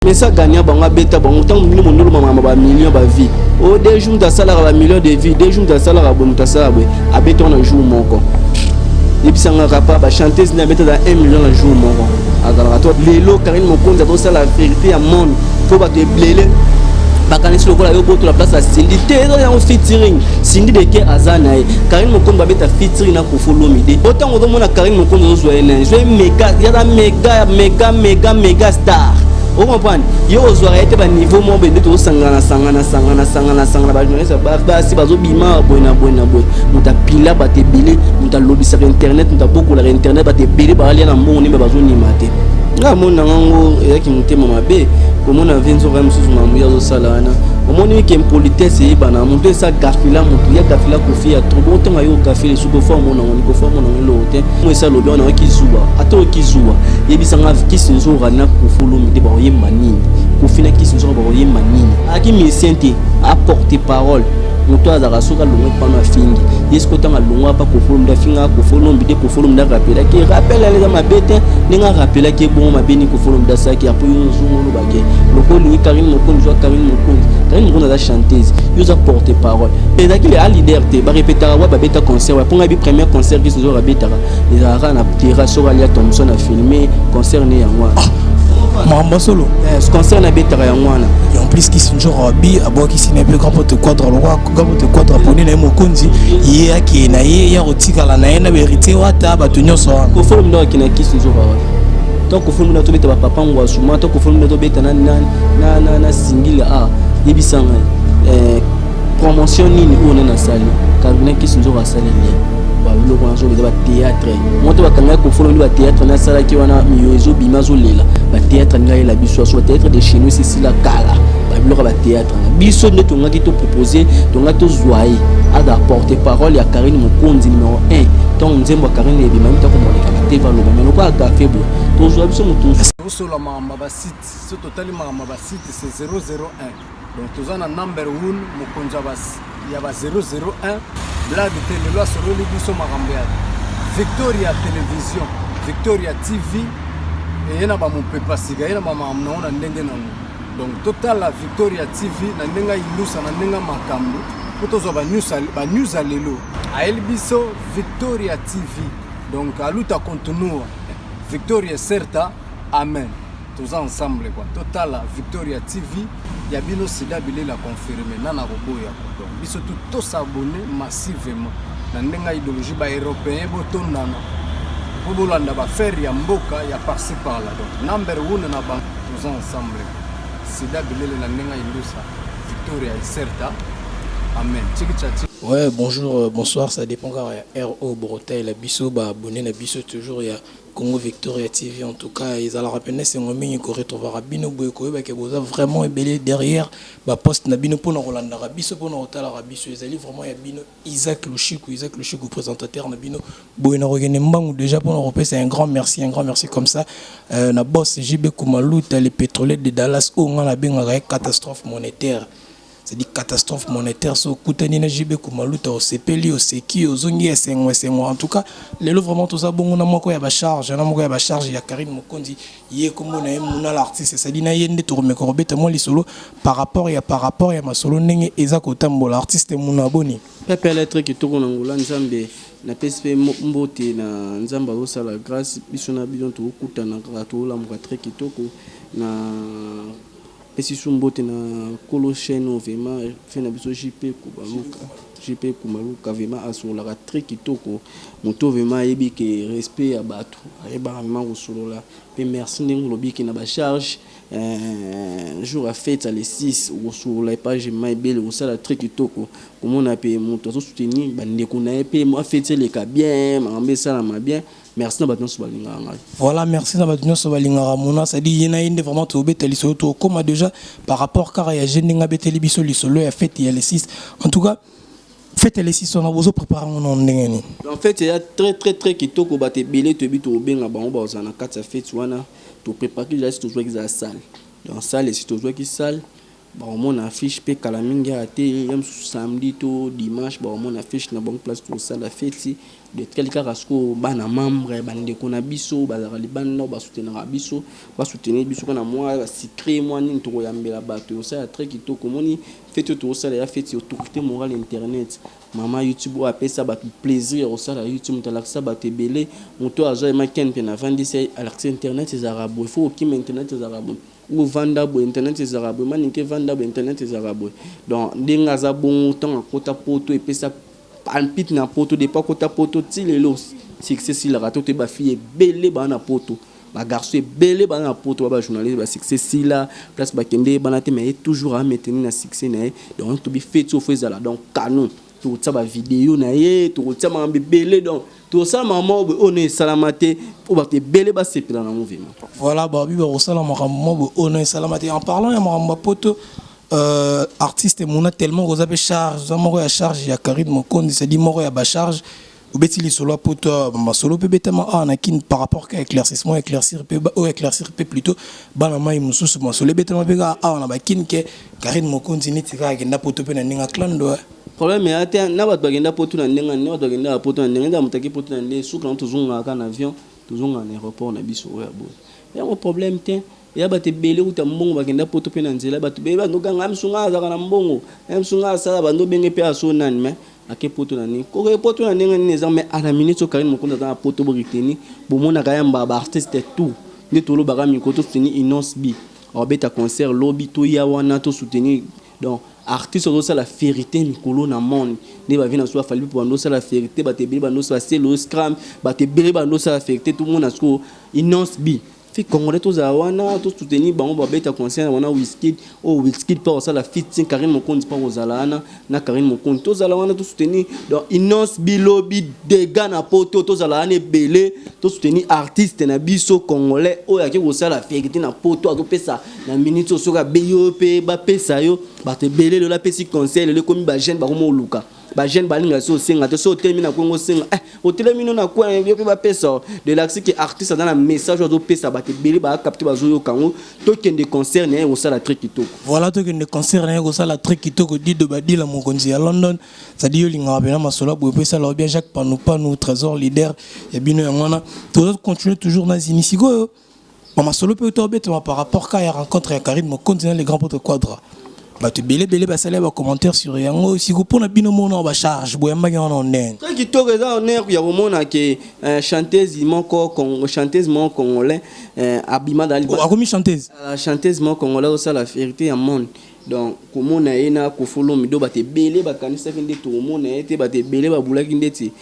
Mais ça gagna bango, abeta bango. Ntango bino mondolo mama ba million ba vie o 2 jours, moto asalaka ba million de vie 2 jours, moto asalaka boye, moto asalaka boye, abeta wana jour moko. Yebisangaka pa bachanteuse nde abeta 1 million na jour moko, azalaka to. Lelo Karine Mokonzi azosala vérité ya monde. Fo bato ebele bakanisi lokola yo botola place ya Cindy te. Eza yango featuring. Cindy deke aza na ye, Karine Mokonzi babeta featuring na Koffi Olomide. Otango ozomona Karine Mokonzi ozozwa ye nani, zwa ye mega, yaza mega, mega, mega, mega star. Ocomprendre? Yo ozwaka ye te. Baniveau moko boye nde tozosangana, sangana, sangana, sangana, sangana. Bajournaliste basi bazobima boye na boye na boye. Moto apila bato ebele, moto alobisaka internet, moto abokolaka internet, bato ebele balia na mbongo ndembe bazonima te. Nga amoni nanga ngo ezalaki motema mabe komona ve nzoka mosusu makambo ye azosala wana. Omoni ke impolitesse eyebana. Moto esa gafila, motu ya gafila Kofi ya trop. Botonga yo gafila esuki ofa omona ngo nikofa omona ngo eloko te. Mo esa alobi wana oki zuwa, ata oki zuwa. Yebisanga, Kisi Nzoka na Koffi Olomide bakoyemba nini? Kofi na Kisi Nzoka bakoyemba nini? Aki musicien te, aporte parole. Moto azalaka soki alongwa epano afingi ye. Soki otanga alongwa pa Koffi Olomide, afingaka Koffi Olomide. Koffi Olomide arapelaki rappel wana eza mabe te. Ndenge arapelaki ebongo mabe nini Koffi Olomide asalaki? Apo yo ozongo olobake lokola olingi Karine Mokonzi, zwa Karine Mokonzi. Karine Mokonzi aza chanteuse, yo oza porte parole. Ezalaki le a leader te. Barepetaka wa babeta concert wa mponga yebi premier concert Kisi Nzoka abetaka ezalaka na terrasse. Soki alia Thomson na filme concert ne yango wana. Makambo solo. Concert nabetaka yango wana. Et en plus, Kisi Nzora abi abwakisi na ye mpe grand pote Quadra. Lokwa grand pote Quadra poni na ye mokonzi, ye akee na ye ya kotikala na ye na bahéritier wata, bato nyonso wana. Koffi Olomide akende na Kisi Nzoka wana to Koffi Olomide tobeta bapapa Ngwasuma to Koffi Olomide tobeta na singile a. Yebisa ngai, promotion nini oyo nani asali Karine Kisi Nzoka asaleli ye? Babiloko wana azobeta bathéâtre moto bakangaki Koffi Olomide, bathéâtre nde asalaki wana. Miyo ezobima, azolela bathéâtre ndenge ayela biso aso bathéâtre de chez nous esila kala. Babiloko ya bathéâtre na biso nde tongaki topropose, tongaki tozwa ye aza porte parole ya Karine Mokonzi numéro 1. Ntongo nzembo ya Karine ebima, mita komoleka na te, valoba me lokola gafe boye tozwa biso motu. Osola makambo ya basite. So totali makambo ya basite, c'est 001. Donc toza na number 1, mokonzi ya ba 001. Blague te. Lelo asololi biso makambo ya Victoria Télévision, Victoria TV. Eye na bamopepa sika, ye na bamakambo nango na ndenge nango. Donc totala Victoria TV na ndenge ayindusa, na ndenge makambo mpo tozwa banews ya lelo. Ayeli biso Victoria TV. Donc a luta continua, victoria certa, amen. Toza ensemble quoi. Totala Victoria TV ya bino. Sida bilela confirme nana koboya quoi. Donc biso tu tosabone massivement na ndenge ya idéologie. Baeuropéen botondana mpo bolanda baaffaire ya mboka ya par-ci par-là. Donc number one na bango, toza ensemble. Sida bilele na ndenge ya indusa, victoria certa, amen. Tiki tchati. Ouais, bonjour, bonsoir, ça dépend kaka ya RO Borotel ya biso, baabonné na biso toujours ya Congo Victoria TV. En tout cas, ezalaka pene esengo mingi koretrouvaka bino boye, koyebake boza vraiment ebele derrière baposte na bino mpona kolandaka biso, mpona kotalaka biso. Ezali vraiment ya bino Isaac Lushiku, Isaac Lushiku, présentateur na bino boye. Na kokende mbangu déjà mpona kopesa un grand merci, un grand merci comme ça na boss JB Kumaluta, le pétrolier de Dallas, oyo nga nabengaka ye catastrophe monétaire. C'est-à-dire catastrophe monétaire. So okutani na JB Kumaluta, osepeli, oseki, ozongi esengo, esengo. En tout cas, lelo vraiment toza bongo na moko ya bacharge, na moko ya bacharge ya Karine Mokonzi. Ye kombo na ye Muna l'artiste. C'est-à-dire na ye nde tokomeka kobeta mwa lisolo par rapport ya masolo ndenge eza kotambola. Artiste Muna, boni? Pepe lettre kitoko na ngula Nzambe. Napesi mpe mbote na Nzambe azosala grâce biso na bino tokokutana kaka, tolamuka très kitoko. Na pesi su mbote na kolo chaîne oyo, vraiment fe na biso JP Kubaluka, JP Kumaluka. Vraiment asololaka très kitoko. Moto vraiment ayebi ke respect ya bato, ayebaka vraiment kosolola. Mpe merci ndenge olobi ke na bacharge jour ya fête ya le 6 okosolola epage ma ebele, kosala très kitoko. Komona mpe moto azosoutenir bandeko na ye mpe mwa fête eleka bien, makambo esalama bien. Merci na bato nyonso balingaka ngai. Voilà, merci na bato nyonso balingaka Mona. C'est-à-dire ye na ye nde vraiment tobeta lisolo. Tokóma déjà par rapport kaka ya je ndenge abeteli biso lisolo ya fête ya le 6. En tout cas, fête ya le 6 wana, bozoprépare ngo na ndenge nini? En fait, eza très très très kitoko. Bato ebele toyebi, tokobenga bango, bazala na kati ya fête wana. Topreparaki déjà. Si tozwaki, ezala salle. Donc salle, esi tozwaki salle. Bakomona affiche mpe kala mingi awa te, ya mosusu samedi to dimanche bakomona affiche na bango place tosala feti. Etikali kaka sikoyo bana membre, bandeko na biso bazalaka libanda oyo basoutenaka biso, basoutenir biso kaka na mwa basucre mwa nini tokoyambela bato, ekosala très kitoko. Omoni feti oyo tokosala ya feti autorité morale internet, mama YouTube oyo apesa bato plaisir ya kosala YouTube, moto alakisa bato ebele, moto oyo azwa ema ken mpe navandisi ye alakisa internet ezalaka boye, faut okima internet ezalaka boye, ovanda boye internet ezalaka boye, manike vanda boye internet ezalaka boye. Donc ndenge aza bongo, ntango akota poto epesa palpite na poto, depuis akota poto ti lelo succès esilaka te. Toyeba bafille ebele baa na poto, bagarçon ebele baa na poto, ba bajournaliste, basuccès sila place bakende yebana te, mais ye toujours amaintenir na succès na ye. Donc tobi feti oyo faut ezala donc canon, tokotia bavideo na ye, tokotia makambo ebele, donc tokosala makambo moko boye oyo na esalama te, mpo bato ebele basepela nango vraiment. Voilà, babi bakosala makambo moko boye oyo na esalama te. En parlant ya makambo ya poto, artiste mona tellement koza mpe charge, oza moko ya charge ya Karine Mokonzi, c'est-à-dire moko ya bacharge. Obeti lisolo ya poto, masolo mpe betama awa na Kine par rapport ka éclaircissement, éclaircir mpe oyo, éclaircir mpe plutôt bana mai mosusu. Masolo ebetama mpe kaka awa na bakine ke Karine Mokonzi neti kaka akenda poto mpe na ndenge aklando. Problème eya te na bato bakenda poto na ndenge nini, bato bakendaka poto na ndenge nde moto ake poto na ndenge suka na tozongaka kaka na avion, tozongaka na aéroport na biso oyo ya boye, yango problème te. Eya bato ebele kuta mbongo bakenda poto mpe na nzela, bato ebele bandoganga misu nga azalaka na mbongo, misu nga asala bando obenge mpe aso nani, mais ake poto na nini, koke poto na ndenge nini eza. Mais ana minute oyo Karine Mokonzi aza na poto, boreteni bomonaka yamba baartiste tout nde tolobaka mikolo tosoutenir Innoss'B, abeta concert lobi, toya wana tosoutenir. Donc artiste ozosala fierté mikolo na monde nde bavi na so bafali mpe bando osala fierté, bato ebele bando osala selo scram, bato ebele bando osala fierté. Tomona sikoyo Innoss'B fi congolais tozala wana tosoutenir bango, babeta concert wana. Wizkid oyo, Wizkid mpe kosala feat, Karine Mokonzi mpe kozala wana na Karine Mokonzi, tozala wana tosoutenir. Donc Innoss'B lobi dega na poto, tozala wana ebele tosoutenir artiste na biso congolais oyo ake kosala fierté na poto. Azopesa na minute oyo, soki abeyi oyo mpe bapesa yo bato ebele. Lelo apesi conseil, lelo ekomi bajeune bakoma oluka, bajeune balinga so osenga te, so otelemi na kwengo osenga, otelemi no na kwen yo mpe bapesa de l'accès ke artiste aza na message oyo azopesa, bato ebele baacapte, bazoyoka yango. Tokende concert na ye, kosala très kitoko. Voilà, tokende concert na ye, kosala très kitoko. Dido Badila, mokonzi ya London, c'est-à-dire olingaka mpena masolo boye mpe esala bien. Jacques Panupanu, Trésor, leader ya bino yango wana. Toza continuer toujours na zini. Sikoyo bamasolo mpe tobetama par rapport ka ya rencontre ya Karine Mokonzi na le grand pote Quadra, bato ebele ebele basali ya bacommentaire sur yango. Siko mpona bino mona bacharge boyambaki wana ndenge? Très kitoko, eza honneur ya komona ke chanteuse moko congolais abima dans Akomi chanteuse? Chanteuse moko congolais osala fierté ya monde. Donc komona ye na Koffi Olomide, bato ebele bakanisaki nde tokomona ye te, bato ebele babulaki ndeti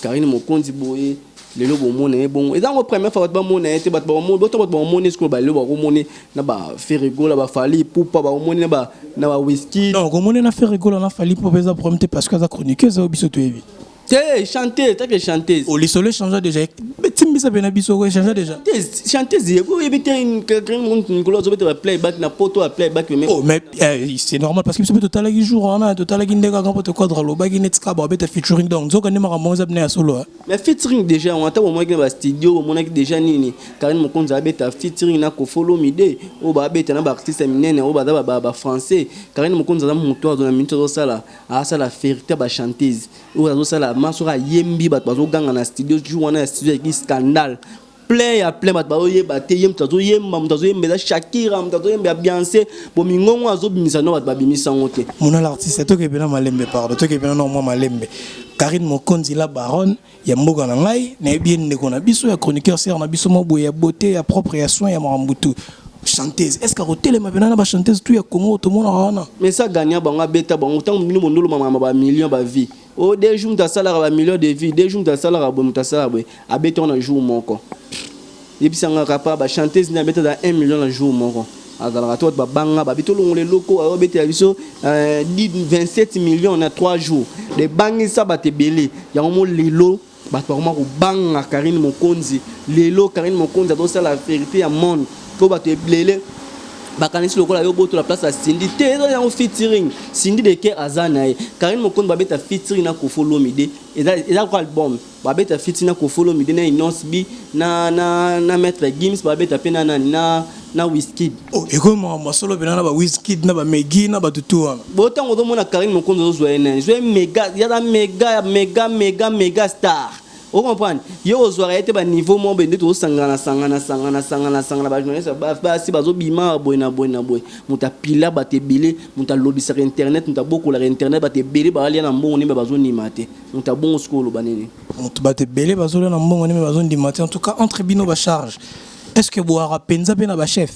Karine Mokonzi boye. Lelo bomona ye bongo, eza yango première fois bato bamona ye te. Bato boto bato bamoni sikoyo, balelo bakomoni na baFerre Gola, baFally Ipupa, bakomoni na baWizkid. Non, komoni na Ferre Gola na Fally Ipupa eza problème te, parce que aza chroniqueuse oyo biso toyebi. Te, chanteuse, take chanteuse. Lisolo échange déjà, timbisa mpe na biso échange déjà. Chanteuse oyebi te, mikolo azobeta baplayback na poto, baplayback. Oh, mais c'est normal, parce que biso mpe totalaki jour wana, totalaki nde kaka mpo toquadre alobaki neti kaka babeta featuring, donc nzoka nde makambo eza bina ya solo. Mais featuring déjà wana, ata bomonaki na bastudio, bomonaki déjà nini, Karine Mokonzi abeta featuring na Koffi Olomide oyo babeta na baartiste ya minene oyo baza bafrançais. Karine Mokonzi aza moto azo na minute azosala, asala fierté ya bachanteuse oyo azosala ma soki ayembi, bato bazoganga na studio. Jour wana ya studio ezalaki scandale, plein ya plein, bato bazoyeba te ye moto azoyemba, moto azoyemba eza Shakira, moto azoyemba ya Beyoncé, bo mingongo azobimisa no bato babimisa yango te. Mona l'artiste, tokebe na malembe, pardon, tokebe na mwa malembe. Karine Mokonzi la baronne ya mboka na ngai, nayebi ye, ndeko na biso ya chroniqueur sere na biso mwa boye ya beauté, ya propre, ya soin, ya makambo tout. Chanteuse, est ce que akotelema mpena na bachanteuse tout ya Congo tomonaka wana? Mais ça gagna bango, abeta bango. Ntango bino bondolo makambo bamillion bavie o 2 jours, moto asalaka bamillion de vie 2 jours, moto asalaka boye, moto asalaka boye, abeta wana jour moko. Yebisanga kapa bachanteuse nde abeta za 1 million na jour moko, azalaka to bato babanga babi tolongola eloko azobetela biso 27 millions na 3 jours, ebangisa bato ebele. Yango mo lelo bato bakoma kobanga Karine Mokonzi. Lelo Karine Mokonzi azosala vérité ya monde mpo bato ebele bakanisi lokola yo botola place ya Cindy te. Eza yango featuring, Cindy de Ker aza na ye, Karine Mokonzi babeta featuring na Koffi Olomide, eza ko album babeta featuring na Koffi Olomide, na Innoss'B, na Maître Gims, babeta mpe na nani na Na Wizkid. Oh, ekomi makambo ya solo mpena na ba Wizkid na ba Megi na bato tu wana. Bo ntango ozomona Karine Mokonzi, ozozwa ye nani? Zwa ye mega, yaza mega mega mega mega star, ocomprendre? Ye ozwaka ye te. Baniveau moko boye nde tozosangana sangana sangana sangana sangana. Bajournaliste basi bazobima boye na boye na boye. Moto apila bato ebele, moto alobisaka internet, moto abokolaka internet, bato ebele balia na mbongo ndembe bazondima te. Moto abongo sikoyo oloba nini? Moto bato ebele bazolia na mbongo ndembe bazondima te. En tout cas, entre bino bacharge, est ce que bwaka mpenza mpe na bachef?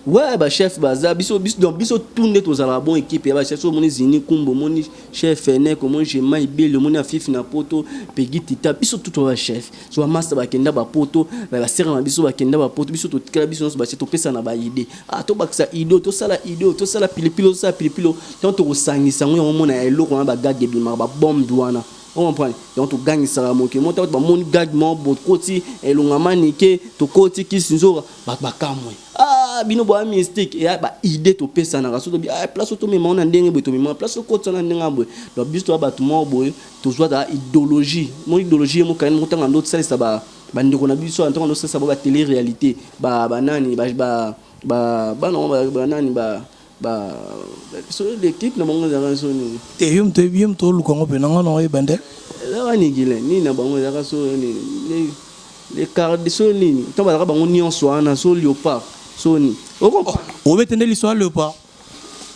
Ouais, bachef baza biso biso. Donc biso tout nde tozalaka bon équipe ya bachef. So omoni Zini Kumbu, omoni chef Enek, omoni Jema Ibele, omoni Afifi na Poto, Pegi Tita, biso tout toza bachef. So bamasta bakenda bapoto, basere na biso bakenda bapoto, biso totikala biso nyonso bachef. Topesa na baidée, ah, tobakisa idée, tosala idée, tosala pilipili, tosala pilipili. Donc tokosangisa yango, yango omona eloko wana, bagag ebimaka, babombe wana, ocomprendre? Donc togangisaka mokili mo. Ntango bamoni gag moko bokoti elongama nike, tokoti kisi nzoka, bato bakamwe: "Ah, bino boya mystique." Eya baidée topesanaka. So tobi, ah, place tomema na ndenge boye, tomema place okotisa na ndenge boye. Donc biso toya bato moko boye, tozwa ta idéologie mo, idéologie ye mokani moko. Ntango ando tosalisa bandeko na biso, ntango ando tosalisa bo batélé réalité, banani, bana banani, ba so l'équipe na bango ezalaka so nini? Te, yo moto, yo moto oluka yango mpe nanga na oyeba nde. Ezalaka nigile nini na bango, ezalaka so nini, les cartes so nini, ntango bazalaka bango nyonso wana, so léopard, so nini. Obete nde liso ya léopard.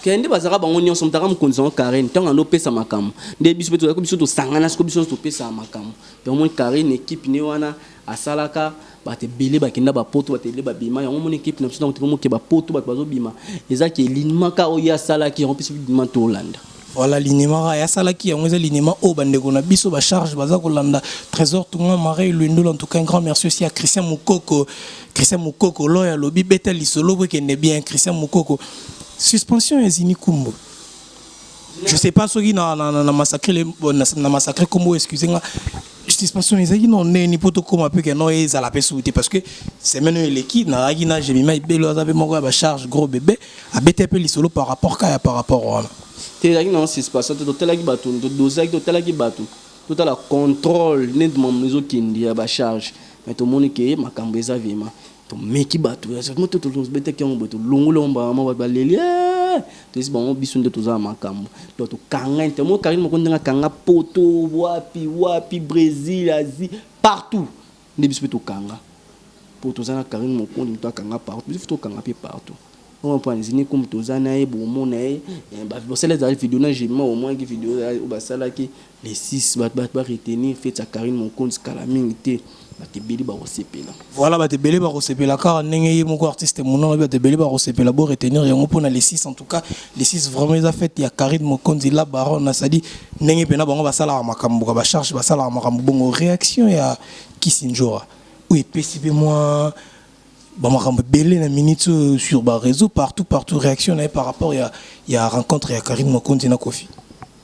Kende bazalaka bango nyonso. Moto aka mokonzi yango Karine, ntango ando opesa makambo nde biso mpe tozalaki, biso tosangana siko, biso nyonso topesaka makambo. Donc omoni Karine, équipe ne wana asalaka, bato ebele bakenda bapoto, bato ebele babima. Yango moni équipe na biso, ntango moke bapoto, bato bazobima, ezaki elinimaka oyo asalaki yango, mpe bima tolanda. Voilà, linema asalaki yango eza linema oyo bandeko na biso bacharge baza kolanda. Trésor Tunga, Marie Lwindolo, en tout cas un grand merci aussi à Christian Mukoko. Christian Mukoko loyo alobi beta lisolo bokende bien. Christian Mukoko, suspension ya Zini Kumbu, je sais pas soki na massacre na massacre kombo, excusez nga. Suspension ezalaki na neni mpo tokóma mpe ke no ezala mpe suku te? Parce que semaine oyo eleki, nazalaki na Jemima Ebelo, aza mpe moko ya bacharge, gros bébé, abete mpe lisolo par rapport kaya par rapport wana. Te, ezalaki nango suspension te. Totalaki bato, todosaki, totalaki bato, totala contrôle neti makambo ezokende ya bacharge. Mais tomoni ke makambo eza vraiment, tomeki bato moto, tobetaki yango boye, tolongoli yango mbala, bato baleli, toyesi bango biso nde toza na makambo. Donc tokanga te mo Karine moko ndenge akanga poto, wapi wapi, Brésil, Asie, partout nde biso mpe tokanga, po toza na Karine Mokonzi. Moto akanga partout, biso tokanga mpe partout. Comprendre? Zini comme toza na ye, bomona ye, bosala ezala video na Jema, omonaki video oyo basalaki les 6. Bato baretenir fête ya Karine Mokonzi kala mingi te, bato ebele bakosepela. Voilà, bato ebele bakosepela kaka ndenge ye moko artiste monana. Bato ebele bakosepela, bo retenir yango mpona les 6. En tout cas, les 6 vraiment eza fête ya Karine Mokonzi la baronne. C'est-à-dire ndenge mpena bango basalaka makambo ka bacharge, basalaka makambo bongo. Réaction ya Kisinjora oyo epesi mpe mwa bamakambo ebele na minute oyo sur baréseau, partout partout, réaction na ye par rapport ya rencontre ya Karine Mokonzi na Kofi?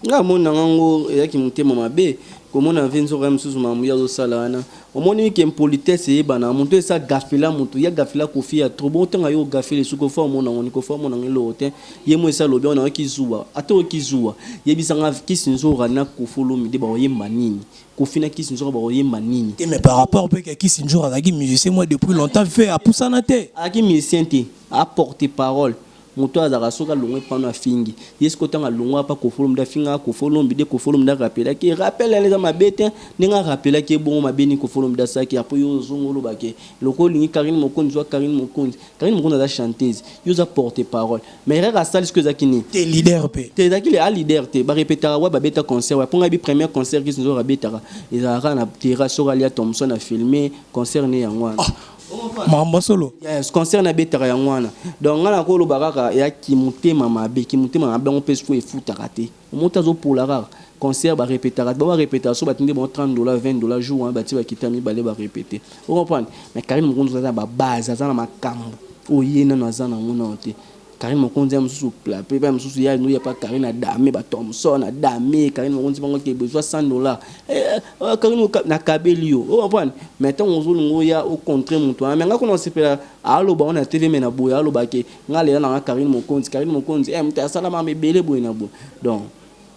Nga amoni nanga ngo ezalaki motema mabe komona ve nzoka ya mosusu. Makambo ye azosala wana, omoni ke impolitesse eyebana. Moto esa gafela, moto ya gafela Kofi ya trop bon. Ntango yo ogafele, soki ofa omona ngo, kofa omona ngo eloko te. Ye mo esa alobi wana, oyoki zuwa, ata oyoki zuwa, yebisanga Kisi Nzoka na Kofi Olomide bakoyemba nini? Kofi na Kisi Nzoka bakoyemba nini? Te, mais par rapport mpe ke Kisi Nzoka azalaki musicien moi depuis longtemps, fe apusana te. Azalaki musicien te, aporte parole. Moto azalaka soki alongwe pano, afingi ye. Soki otanga alongwa apa Kofi Olomide, afingaka Kofi Olomide. Kofi Olomide arapelaki, rappel yana eza mabe te. Ndenge arapelaki ebongo mabe nini Kofi Olomide asalaki? Apo yo ozonga olobake loko olingi Karine Mokonzi, zwa Karine Mokonzi. Karine Mokonzi aza chanteuse, yo oza porte parole. Mais erreur asali soki ezalaki nini? Te, leader mpe. Te, ezalaki le a leader te. Barepetaka wa babeta concert wa mponga yebi premier concert Kisi Nzoka abetaka ezalaka na terrasse. Soki alia Thomson afilme concert ne yango wana. Makambo solo. Yes, concert nabetaka yango wana. Donc ngai nakoloba kaka ya kimotema mabe, kimotema mabe yango mpe sikoyo efutaka te. Moto azopola kaka concert, barepetaka, ba barepetaka so batindi bango 30 $, 20 $ jour wana, batie bakita mibale, barepete, ocomprendre? Mais Karine Mokonzi aza na babase, aza na makambo oyo ye nano aza nango nano te. Karine Mokonzi ya mosusu pe pa mosusu ya no ya pa Karine adame bathomson, adame Karine Mokonzi bango ke bezwa 100 $, Karine nakabeli yo, ocomprendre? Mais ntango ozolinga oya ocontre moto wana, mais nga kuna osepela aloba wana na TV, me na boye aloba ke nga lela nanga Karine Mokonzi, Karine Mokonzi, moto asala mama ebele boye na boye. Donc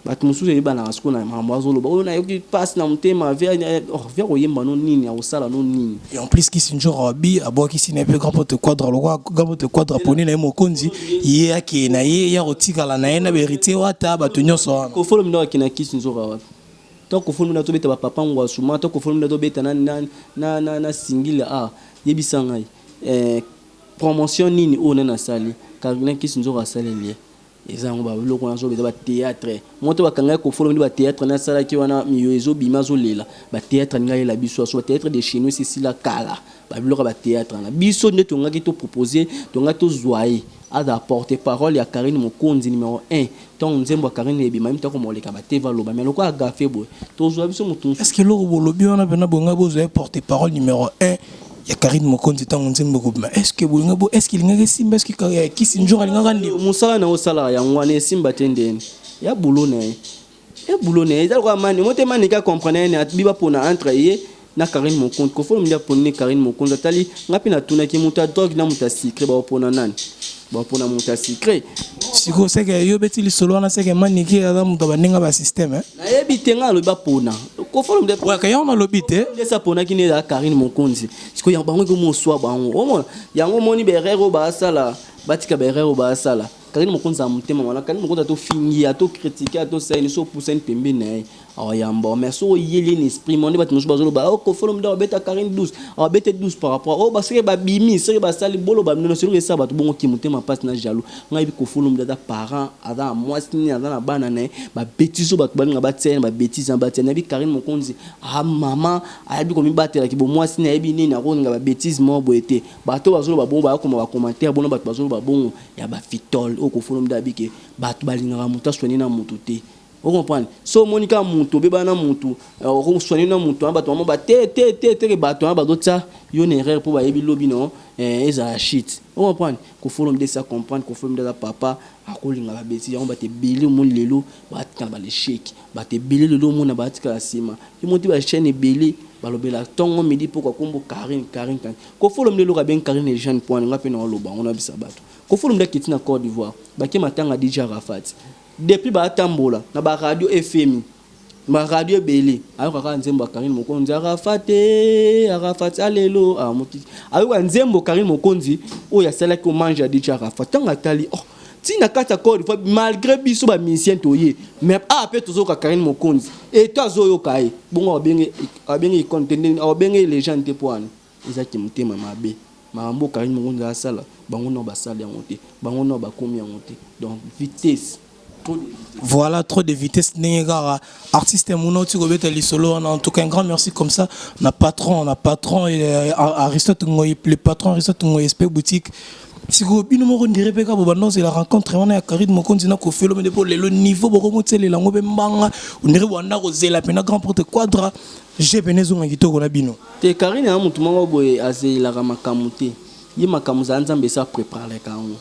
Bato mosusu eyebanaka sikoyo na makambo azoloba oyo nayoki mpasi na motema oh, via koyemba no nini akosala no nini. Et en plus Kisi Ndjora wabi abwakisi na ye mpe grand porte quadra lokola grand porte quadra poni na ye mokonzi ye akee na ye ya kotikala na ye na baheritier wata bato nyonso wana. Koffi Olomide akende na Kisi Nzora wapi? To Koffi Olomide tobeta ba papa Ngwasuma, to Koffi Olomide tobeta na na na na, na singila ah yebisa ngai eh, promotion nini oyo nani asali Karina Kisi Nzora asaleli ye? Eza yango ba biloko wana azoba eza ba theatre moto bakanga ye Koffi Olomide ba theatre naye asalaki wana miyo ezo bima azo lela ba theatre alingi ayela biso aso ba theatre de chez nous esi esila kala ba biloko ya ba theatre wana biso nde tolingaki to propose tolingaki tozua ye azala porte parole ya Carine Mokonzi numero un tango nzembo ya Carine ebima ye mutu akoma koleka ba TV aloba mais lokola agafe boye tozua biso mutu Est ce que eloko bolobi wana pena bolingaki bozua ye porte parole numero un ya Carine Mokonzi tango nzembo ekobima est ce que bolinga bo est ce que elingaki esimba est ce que Kisi Ndjora alingaka ndima? Musala na yo osalaka yango wana esimba te ndeni ya boulot na ye ya boulot na ye eza lokola mani omo te manike a comprendre ye abi bapona entre ye na Carine Mokonzi Koffi Olomide aponi ne Carine Mokonzi atali nga pe natunaki mutu ya drogue na mutu ya sucre bakopona nani bakopona mutu ya sucre. Sikoyo seke yo obeti lisolo wana seke manike aza mutu ya ba ndenge ya ba système hein? Nayebi te nga nalobi bapona Koffi Olomide Ouais yango nalobi te. Nde esi aponaki nde ezala Carine Mokonzi sikoyo yango bango ekomi oswa bango omona yango omoni ba erreur oyo basala batika ba erreur oyo basala Carine Mokonzi aza motema malamu Carine Mokonzi ata ofingi ye ata o critique ata osali nini soki opusani pembeni na ye akoyamba yo mais soki oyeli ye na esprit moko nde batu mosusu bazoloba oh Koffi Olomide akobeta Carine 12 akobeta ye 12 par rapport oh ba soki babimi soki basali boloba bino nionso eloko esala batu bongo ki motema pasi na jaloux Nga yebi koffi olomide aza parent aza na mwasi nini aza na bana naye ba betise oyo batu balinga batia ye na ba betise wana batia nayebi carine mokonzi aza maman ayebi komibatela ki bo mwasi naye ayebi nini akolinga ba betise moko boye te batu oyo bazoloba bongo bakoma ba commentaire bongo na batu bazoloba bongo ya ba fitol oyo koffi olomide alobi ke batu balingaka mutu a soigne na mutu te O comprendre? Soki omoni kaka mutu obebana na mutu, oko soigner na mutu wana batu bamona te te te te ke batu wana bazo tia yo na erreur po bayebi lobi na yo ezala chute. O comprendre? Koffi Olomide esi a comprendre, Koffi Olomide aza papa, akolinga ba betises yango batu ebele omoni lelo batikala ba l'echec, batu ebele lelo omona batikala sima. Yo omoni te ba chaines ebele balobela tongo midi pokwa kombo Carine Carine Carine. Koffi Olomide eloko abengi Carine legende po wana nga pe nao loba yango nayebisa batu. Koffi Olomide akiti na Cote d'Ivoire bake matanga DJ Arafat. Depuis ba tambola na ba radio fmi ba radio ebele ayoka kaka nzembo ya Carine Mokonzi Arafat eh Arafat alelo ah mokili ayoka nzembo Carine Mokonzi oyo asalaki hommage ya DJ Arafat tango atali oh ti na kati ya Cote d'Ivoire malgre biso ba musiciens toye mais awa pe tozoyoka Carine Mokonzi et to azoyoka ye bongo abenge abenge icone te ndenge abenge legende te po wana Eza ki motema mabe makambo oyo Carine mokonzi asala bango nao basali yango te bango nao bakomi yango te donc vitesse trop de vitesse. Voilà trop de vitesse ndenge kaka artiste muna oti kobeta lisolo wana en tout cas un grand merci comme ça na patron na patron Aristote Ngoyi le patron Aristote Ngoyi SP boutique sikoyo bino moko ndire mpe kaka bobanda ozela rencontre wana ya Carine Mokonzi na Koffi Olomide mpo lelo niveau bokomotialela yango mpe mbanga ondire bobanda kozela mpena grand porte quadra Jeu pena ezonga kitoko na bino. Te Carine aza mutu moko boye azelaka makambu te ye makambu ezala nzambe esi a preparaka yango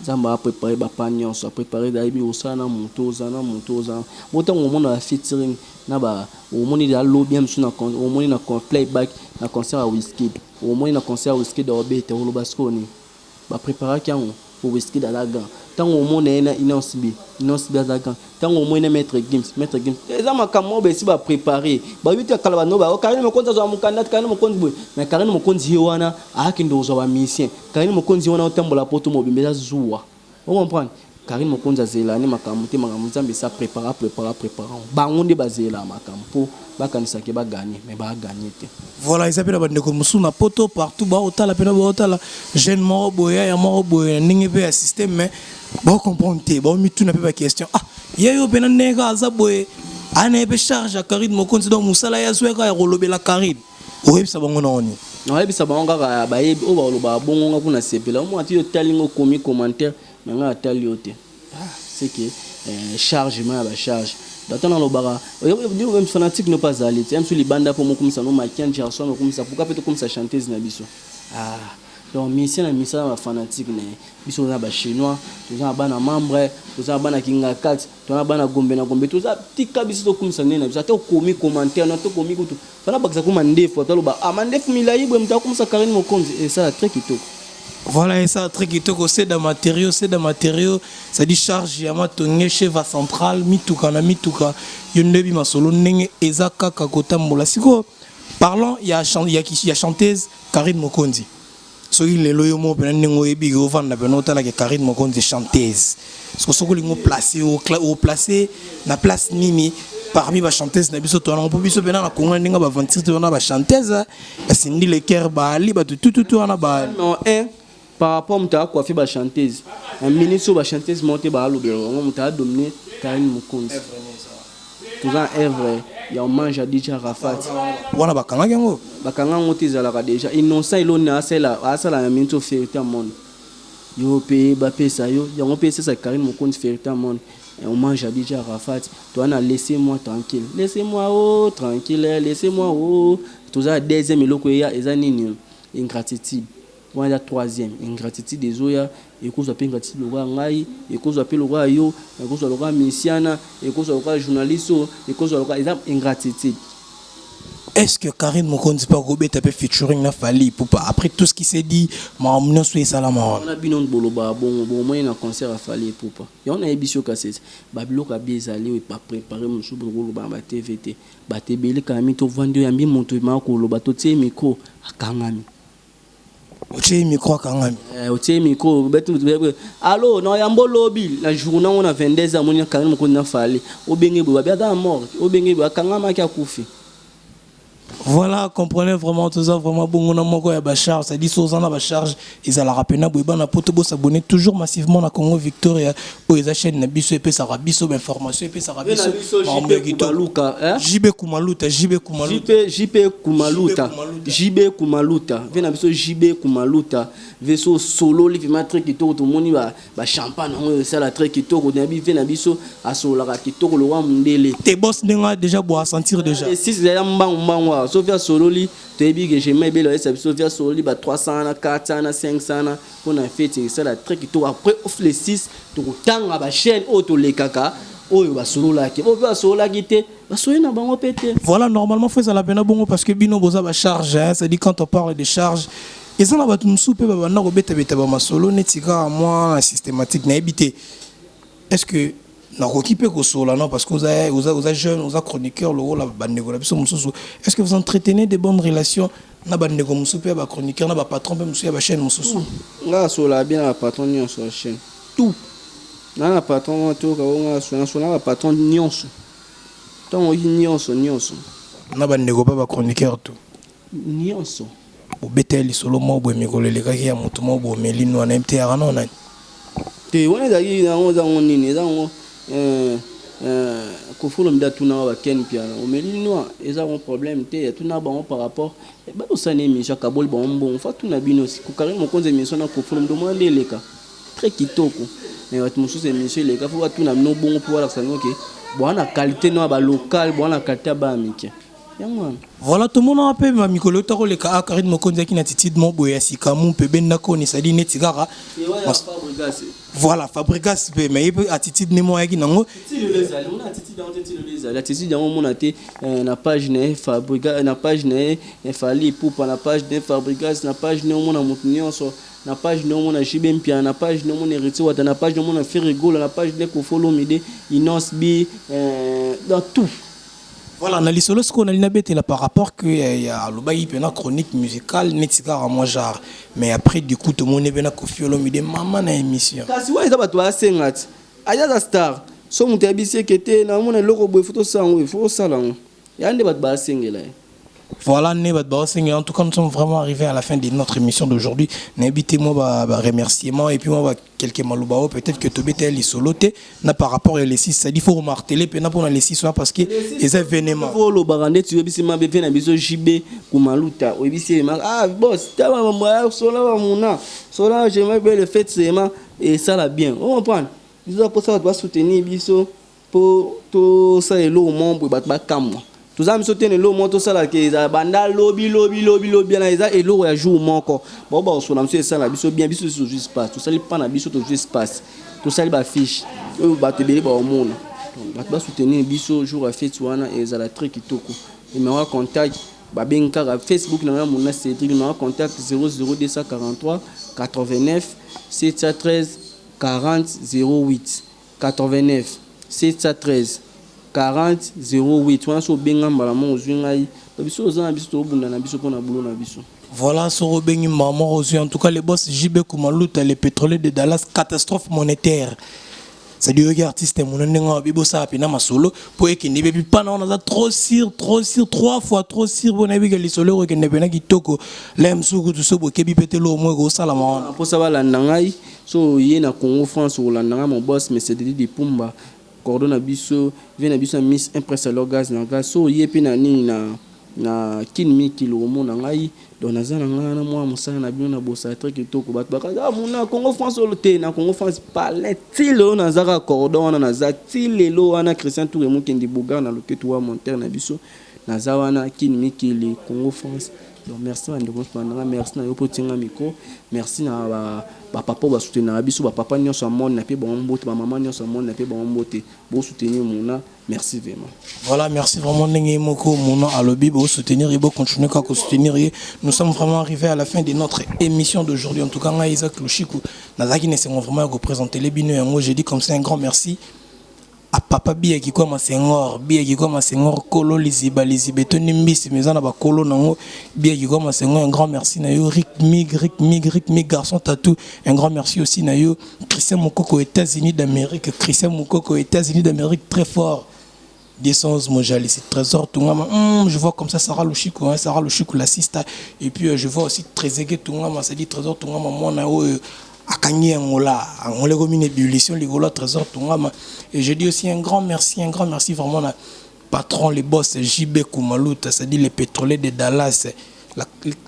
nzambe a prepare ba pas nionso a prepare ayebi osala na mutu oza na mutu oza bo tango omona ba featuring na ba omoni dejà lobi ya mususu na omoni na playback na concert ya wizkid omoni na concert ya wizkid obeta oloba sikoyo nini Ba preparaki yango po Wizkid aza grand tango omona ye na Innoss'B, Innoss'B aza grand tango omoni na Maitre Gims, Maitre Gims eza makambo moko boye esi ba prepare bayebi te kala bando ba Carine Mokonzi azwa mukanda te Carine Mokonzi boye mais Carine Mokonzi ye wana akende kozwa ba musiciens Carine Mokonzi ye wana otambola poto mobimba eza zuwa o comprendre Carine Mokonzi azela nde makambo te makambo Nzambe esi a prepara prepara prepara yango bango nde bazelaka makambo po bakanisa ke ba gagner mais ba gagner te. Voilà eza pe na ba ndeko mosusu na poto partout bao tala pena bao tala jeune moko boye yaya moko boye na ndenge pe ya système mais bao comprendre te bao mituna pe ba question ah ye yo pena ndenge kaka aza boye aya na ye pe charge ya Carine Mokonzi donc musala ye azua kaka ya kolobela Carine oyebisa bango na oni Nayebisa bango kaka bayebi oyo balobaka bongo nga kuna sepela omona ti otali nga okomi commentaire mais nga natali yo te ah c'est que charge ma ya ba charge donc ata nalobaka fanatique no pe azali te msu libanda po mokumisa no Makian Gerson okumisa pourquoi pe tokumisa chanteuse na biso ah donc musicien na musicien aza na ba fanatique na ye biso toza na ba chinois toza na bana membre toza na bana kingakati toza na bana gombe na gombe toza tika biso tokumisa nde na biso ata okomi commentaire no ata okomi kutu fana bakisa ku mandefu ata aloba ah mandefu milayi boye moto akumisa Carine Mokonzi esala très kitoko. Voilà, et ça très kitoko, c'est dans matériaux, c'est dans matériaux, c'est dit charge ya matonge cheva centrale, mituka na mituka, yo ndebi masolo ndenge eza kaka kotambola. Siko parlons ya ya ya chanteuse Karine Mokonzi. Soki lelo yo moko mpena ndenge oyebi ke ovanda mpena otalaka Karine Mokonzi chanteuse, soki soki olingi oplace, oplace na place nini parmi bachanteuse na biso towana? Mpo biso mpena na Kongo, ndenge baventure te wana, bachanteuse basindi leker baali bato tututu wana baali. Non, un par rapport moto akoafi bachanteuse na minute oyo, bachanteuse moko te baalobela bango. Moto adomine Karine Mokonzi, toza na œuvre ya hommage ya DJ Arafat. Wana bakangaki yango? Bakanga yango te, ezalaka déjà. Innocent Eloni asala na minute oyo fierté ya monde, yo mpe bapesa yo yango mpe esesa Karine Mokonzi fierté ya monde, hommage à DJ Arafat. Toza na laissez moi tranquille, laissez moi oh tranquille, laissez moi oh. Toza na deuxième eloko eya, eza nini? Ingratitude. Wana eza troisième. Ingratitude ezoya, ekozwa mpe ingratitude lokola ngai, ekozwa mpe lokola yo, ekozwa lokola misiana, ekozwa lokola journaliste oyo, ekozwa lokola eza ingratitude. Est-ce que Karine Mokonzi mpe akobeta mpe featuring na Fally Ipupa après tout ce qui s'est dit, makambo nyonso esalama wana? Wana bino bolobaka bongo, bomoni na concert ya Fally Ipupa yango, nayebi so kasi babiloko ya bi ezali oyo baprépare mosusu, bokoloba na batv te. Bato ebele kaka tovandi, oyambi moto maa koloba, totie micro, akangami. Otie micro, akangami. Otie micro, alo na yambo lobi na journée yango na 22, amoni akangami. Mokonzi na Fally, obenge boye, babi aza na morgue, obenge boye, akangamaki, akufi. Voilà, comprenez vraiment tout ça, vraiment bongo na moko ya bacharge, c'est-à-dire so oza na bacharge, ezalaka pena boye. Bana poto, bosabonner toujours massivement na Congo Victoria oyo eza chaîne na biso, epesaka biso bainformation, epesaka biso makambo ya kitoko. JB Kumaluta, JB Kumaluta. JP Kumaluta, JB Kumaluta, ve na biso JB Kumaluta, ve so osololi vraiment très kitoko. Tomoni bachampagne yango esala très kitoko. Nayebi ve na biso asololaka kitoko lokwa mondele. Te boss, ndenge déjà bo sentir déjà. Sisi ezali mbangu mbangu awa. Soki asololi, toyebi ke gema ebele oyesa biso. Soki asololi ba 300 na 400 na 500 na mpona fête, esala très kitoko. Après le 6, tokotanga bachaîne oyo tolekaka, oyo basololaki, oyo mpe basololaki te, basololi na bango mpe te. Voilà, normalement faut ezala pena bongo, parce que bino boza bacharge, hein. C'est-à-dire, quand on parle de charge, eza na bato mosusu mpe babanda kobetabeta bamasolo neti kaka mwa na systématique. Nayebi te, est ce que nakoki mpe kosola? Non, parce que oza jeune, oza chroniqueur lokola bandeko na biso mosusu. Est ce que vous entretenez de bonnes relations na bandeko mosusu mpe ya bachroniqueur, na bapatron mpe mosusu ya bachaîne mosusu? Nga asolaka bien na bapatron nyonso ya chaîne tout. Na patron moko toyoka o nga nasola na bapatron nyonso, ntango oki nyonso nyonso. Na bandeko mpe bachroniqueur tout? Nyonso. Bobeta lisolo moko boye mikolo elekaki ya motu moko boye omelino wana, yebi te yaka nao nani. Te, wana ezalaki yango, eza yango nini, eza yango Kofolo mbi atunaka baken piano omeli noir, eza yango problème te. Atunaka bango par rapport bakosala émission, akaboli bango mbongo. Fa tuna bino Karine Mokonzi, émission na Kofolo mbi, omona nde eleka très kitoko. Mais bato mosusu, émission eleka, fo batuna bino bongo mpo balakisa bino ke bwana qualité no ya balocal, bwana qualité ya bana mike, yango wana. Voilà, tomonaka mpe bamikolo ota koleka a Karine Mokonzi aki na attitude moko boye ya sikamu mpe bendaka oni, c'est-à-dire neti kaka, voilà, Fabrigas mpe, mais ye mpe attitude ne moko ayaki nango. Ezali attitude yango, omona te na page na ye Fabrigas, na page na ye Fally Ipupa, na page na ye Fabrigas, na page na ye omona motu nyonso, na page na omona JB Mpiana, na page na omona Héritier Wata, na page na omona Ferre Gola, na page na Koffi Olomide, Innoss'B, dans tout. Voilà, na lisolo sikoyo nali nabetela par rapport que ya alobaki mpena chronique musicale neti kaka mwa genre, mais après du coup tomoni mpe na Koffi Olomide mama na émission. Kasi wana eza bato basenga ti aza aza star. So moto ayebisi eke te, namona eloko boye, fo tosala yango, fo osala yango, ya nde bato basengela ye. Voilà, né. En tout cas, nous sommes vraiment arrivés à la fin de notre émission d'aujourd'hui. Nayebi te moi ba, ba remerciements et puis moi ba quelques malobao, peut-être que tobeta lisolo te na par rapport à les six. Ça dit, faut marteler pena pour les six parce que les événements. Faut lobaka ndeti oyebisi mabe mpe na biso JB Kumaluta, oyebisi ye ah boss, tala sola bamuna sola, j'aimerais bien le fait seulement esala bien, o comprendre. Biso aposa bato basoutenir biso mpo tosala eloko moko boye, bato bakamwa. Toza biso te na eloko moko tosalaka ezala banda lobi lobi lobi lobi wana, eza eloko ya jour moko. Bao bakosola biso, esala biso bien. Biso tozwi espace, tosali mpa na biso, tozwi espace, tosali bafiche oyo bato ebele baomona. Bato basoutenir biso jour ya fête wana, ezala très kitoko. Numéro ya contact, babengi kaka Facebook na ngai, Mona Cédric. Numéro ya contact 00243. 89 713 40 08, 89 713 40 08. Wana so obenga mbala moko, ozwi ngai. Biso oza na biso, tobunda na biso mpona bulo na biso. Voilà, Sorobengi Maman Rosu. En tout cas, le boss JB Koumalouta, le pétrolier de Dallas, catastrophe monétaire. C'est-à-dire que artiste monene nga bibo sa pena masolo po ekende bebi pana, on a trop sûr, trop sûr, trois fois trop sûr. Bona yebi ke lisolo ekende pena kitoko la msuku tu so bokebi petelo mo ko sala ma. Mposa balanda ngai, so ye na Congo France, kolanda ngai, mon boss mais c'est Didi Pumba, cordon na biso, vie na biso ya Miss Impresse, alors gaz na gaz. So ye mpe na nini na Kini mikili, omona ngai. Donc naza na ngai na mwa mosala na bino na bosala très kitoko. Bato bakaza, ah, mona Congo France oyo te, na Congo France palais ti lelo naza kaka cordon wana, naza ti lelo wana. Christian Tour Mokendi Bogar na loketu wa montere na biso, naza wana Kini mikili, Congo France. Donc merci bandeko nyonso bandanga, merci na yo mpo otinga micro, merci na bapapa oyo basoutenaka biso, bapapa nyonso ya monde na mpe bango mbote, bamama nyonso ya monde na mpe bango mbote, bosoutenir mona, merci vraiment. Voilà, merci vraiment ndenge moko mona alobi bo soutenir et bo continuer kaka soutenir. Nous sommes vraiment arrivés à la fin de notre émission d'aujourd'hui. En tout cas, ngai Isaac Lushiku nazalaki na esengo vraiment ya koprésenter le bino yango. Je dis comme ça un grand merci à papa Biaki kwa Masenghor, Biaki kwa Masenghor, kolo liziba, liziba etondi mbisi, mais eza na bakolo nango. Biaki kwa Masenghor, un grand merci na yo. Rick Mig, Rick Mig, Rick Mig, garçon tatou, un grand merci aussi na yo. Christian Mokoko, États-Unis d'Amérique, Christian Mokoko, États-Unis d'Amérique, très fort. 211 Mojali, c'est Trésor Tungama. Je vois comme ça Sarah Lushiku, hein, Sarah Lushiku, la sista. Et puis je vois aussi Trezeguet Tungama, c'est-à-dire Trésor Tungama, moi, na akangi Angola, Angola comme une ébullition, likolo Trésor Tungama. Et je dis aussi un grand merci vraiment à patron, les boss JB Koumalouta, c'est-à-dire les pétroliers de Dallas. La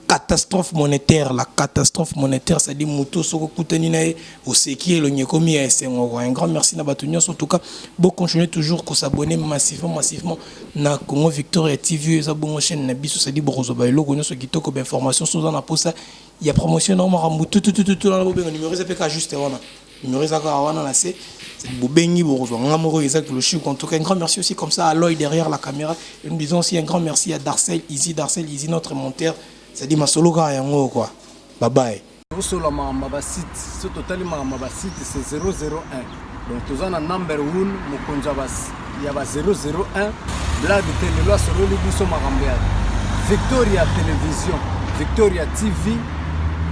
catastrophe monétaire, la catastrophe monétaire, c'est-à-dire moto soko kutani na ye, oseki, elongi ekomi ya esengo. Un grand merci na bato nyonso. En tout cas, bo continuer toujours ko s'abonner massivement, massivement na Congo Victoria TV. Eza bongo chaîne na biso, c'est-à-dire bokozwa ba eloko nyonso kitoko, ba information. Soza na posa ya promotion na makambo tutututu na bobenga numéro eza mpe ka juste wana, numéro eza kaka wana na se, bobengi, bokozwa nga moko eza Lushiku. En tout cas, un grand merci aussi comme ça à Loy derrière la caméra, et nous disons aussi un grand merci à Darcel Easy, Darcel Easy, notre monteur, c'est-à-dire masolo kaka yango quoi. Bye bye. Tosola makambo ya basite. So totali makambo ya basite, c'est 001. Donc toza na number 1, mokonzi ya ba 001, blague te. Lelo asololi biso makambo ya Victoria Télévision, Victoria TV.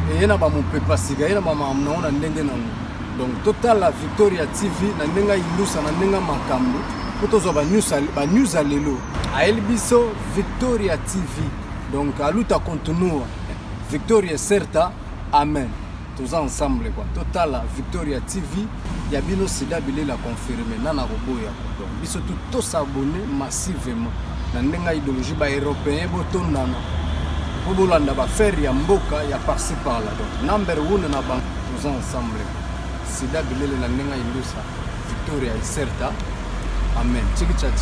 Eye na bamopepa sika, ye na bamakambo nango na ndenge nango. Donc totala Victoria TV na ndenge ayindusa, na ndenge makambo, mpo tozwa banews ya lelo. Ayeli biso Victoria TV. Donc a luta continua, victoria certa, amen. Toza ensemble quoi. Totala Victoria TV ya bino, sida bilela confirme nana koboya. Donc biso tu tos'abonner massivement na ndenge ya idéologie. Baeuropéen botondana mpo bolanda baaffaire ya mboka ya par-ci par-là. Donc number one na bango, toza ensemble. Sida bilele na ndenge ya indusa, victoria certa, amen. Tiki.